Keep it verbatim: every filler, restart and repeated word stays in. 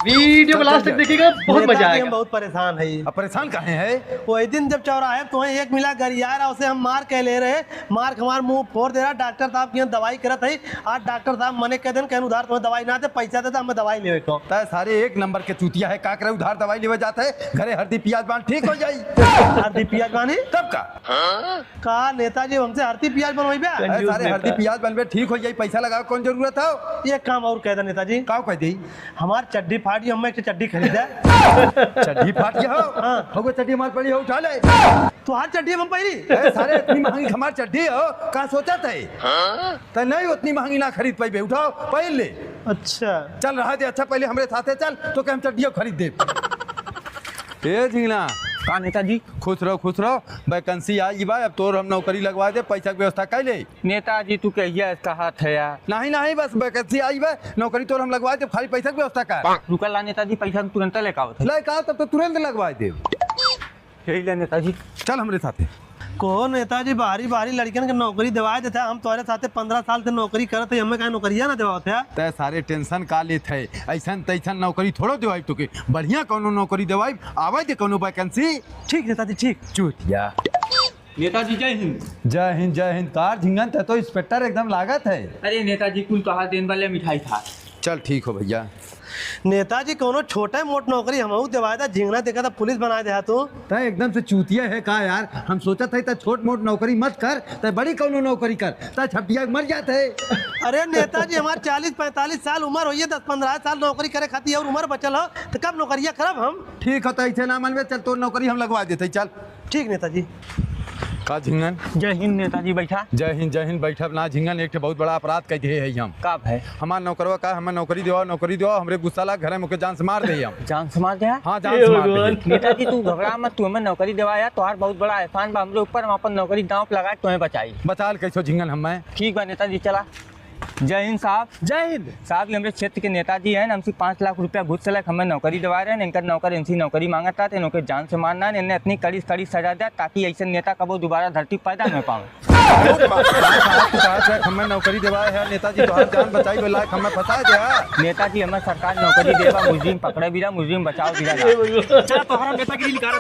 वीडियो को लास्ट तक देखिएगा, बहुत मजा आएगा। हम बहुत परेशान है। अब परेशान काहे है? वही दिन जब चौराहे पे तुम्हें एक मिला गरियार, उसे हम मार के ले रहे, मार के हमार मुंह फोड़ दे रहा, डॉक्टर साहब के यहाँ दवाई करत है। आज डॉक्टर साहब मने कह देन, कहन उधार तुम्हें दवाई ना दे, पैसा दे दे, हमें दवाई लेवे को। तय सारे एक नंबर के चूतिया है, का करे उधार दवाई लेवे जात है, घरे हरदी पियाज बांध ठीक हो जाई। हरदी पियाज बांधी? तब का? का नेताजी हमसे हरदी पियाज बनवाइबे? अरे सारे हरदी पियाज बनबे ठीक हो जाई, पैसा लगावे कौन जरूरत है? एक काम और कह दे नेताजी। का कह दे? हमार चड्डी फाट गई, हमें एक चड्डी खरीदा। चड्डी फाट गया हो? हाँ। हो गो चड्डी हमार पड़ी हो, उठा ले। तोहार चड्डी हम पहिरी? अरे सारे इतनी महंगी हमार चड्डी हो, का सोचत है? हाँ? त नहीं उतनी महंगी ना खरीद पाइबे, उठाओ पहिर ले। अच्छा। चल रहा दे, अच्छा पहले हमरे साथे चल, तोके हम चड्डियो खरीद दे। ए झिंगना। का नेताजी? खुश रहो, खुश रहो। वैकेंसी आई बा, अब तोर हम नौकरी लगवा दे, पैसा के व्यवस्था कर ले। नेताजी, तू कहिया से कहत है यार? नहीं, नहीं, बस वैकेंसी आई बा, नौकरी तोर हम लगवा दे, खाली पैसा के व्यवस्था कर। रुका ला नेताजी, पैसा हम तुरंत लेके आवत है। लेके आओ, तब तो तुरंत लगवा दे। यही ले नेताजी। चल हमरे साथे। को नेताजी, बाहरी बाहरी लड़कियन के नौकरी देवाए देता, हम तोहरे साथे पन्द्रह साल से नौकरी करत है, हमें काहे नौकरिया ना देवावत है? तय सारे टेंशन का लेत है, ऐसन तैसन नौकरी थोड़ो देवाई तोके, बढ़िया कौनो नौकरी देवाई, आवे दे कौनो वैकेंसी। ठीक नेताजी, ठीक। चूतिया। नेताजी, जय हिंद। जय हिंद, जय हिंद। कार झिंगन, ते तो इंस्पेक्टर एकदम लागत है। अरे नेताजी, कुल तोहार देन वाले मिठाई था। चल ठीक हो भैया। नेताजी, कौनो छोटे मोट नौकरी हमहू देवाए दा, झिंगना देखा था पुलिस बनाए दे तू। तय एकदम से चूतिया है का यार? हम सोचत है तय छोट मोट नौकरी मत कर, तय बड़ी कौनो नौकरी कर, तय छपटिया के मर जात है। अरे नेताजी, हमार चालीस पैंतालीस साल उम्र होइए, दस पन्द्रह साल नौकरी करे खातिर और उम्र बचल हो, तो कब नौकरिया करब हम? ठीक हो, तो ऐसे ना मनबे, चल तोर नौकरी हम लगवा देते, चल। ठीक नेताजी। का झिंगन? जय हिंद नेताजी, बैठा। जय हिंद, जय हिंद, बैठब ना झिंगन, एक ठे बहुत बड़ा अपराध कर दिए है हम। का भाई? हमार नौकरवा का, हमें नौकरी देवा, नौकरी देवा, हमरे गुस्सा लाग, घरे मुके जान से मार दे हम। जान से मार दे? हाँ, जान से मार दे। नेताजी, तू घबरा मत, तू हमें नौकरी देवा यार, तोहार बहुत बड़ा एहसान बा हमरे ऊपर, हम अपन नौकरी दांव पे लगा के तुम्हें बचाई। बचा ले कैसो झिंगन हमें। ठीक बा नेताजी, चला। जय हिंद साहब। जय हिंद। साहब, ये हमरे क्षेत्र के नेताजी हैं, हमसे पाँच लाख रुपया घूस लेके हमें नौकरी दिवा रहे हैं। इनकर नौकर इनसे नौकरी मांगत था, तो इनके जान से मारना है। इन्हें इतनी कड़ी से कड़ी सजा दे, ताकि ऐसे नेता कबो दोबारा धरती पर पैदा न हो पावे। साहब, तू कहा से हमें नौकरी दिवाए है, नेताजी तोहार जान बचाई, वो लायक हमें फंसा दे। नेताजी, हमें सरकार नौकरी देवा, मुजरिम पकड़े बिना, मुजरिम बचाओ बिना। चला, तोहरा नेतागिरी निकाला।